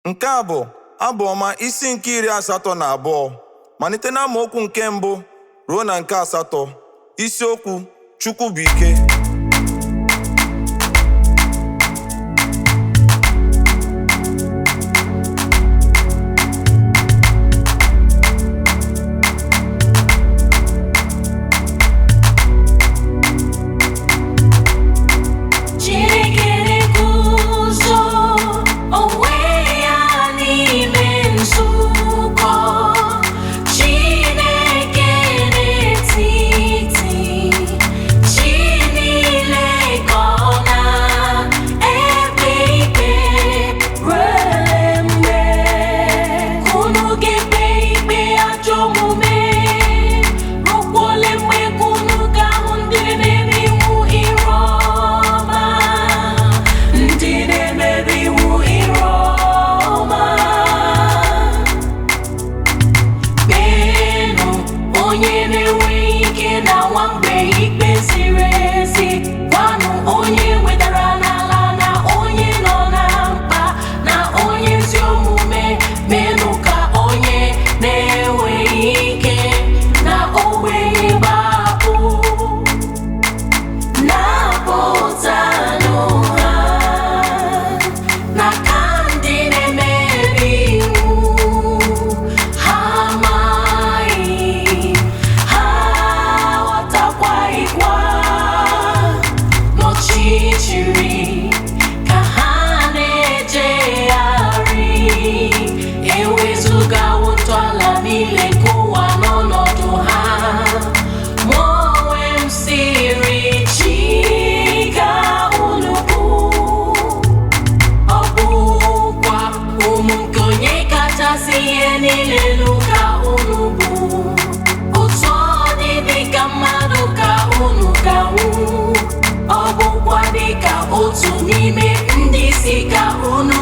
Nke a bụ Abụ Ọma isi nke 82, malite na amaokwu nke mbụ ruo na nke asatọ. Isiokwu: Chukwu bụ ike. Chineke na-eguzo onwe ya n'ime nzukọ, Chineke n'etiti chi niile ka ọ na-ekpe ikpe ruo mgbe unu ga-ekpe ikpe ajọ omume, ruokwa ole mgbe unu ga-ahụ ndị na-emebi iwu ire ọma, ndị na-emebi iwu ire ọma. Kpeenụ onye na-enweghị ike na nwa mgbei ikpe ziri ezi, gwanụ onye wedara n'ala na onye nọ na mkpa na onye ezi omume, menụ ka onye na-enweghị ike na ogbenye gbapụ. Napụtanụ ha n'aka ndị na-emebi iwu, ha amaghị, ha aghọtakwaghịkwa. N'ọchịchịrị ka ha na-ejegharị, ewezugawo ntọala niile nke ụwa n'ọnọdụ ha. Mụ onwe m sịrị, Chi ka unu bụ, ọ bụkwa ụmụ nke onye kachasị ihe niile elu ka unu bụ. Otu ọ dị, dịka mmadụ ka unu ga-anwụ, ọ bụkwa dịka otu n'ime ndị isi ka unu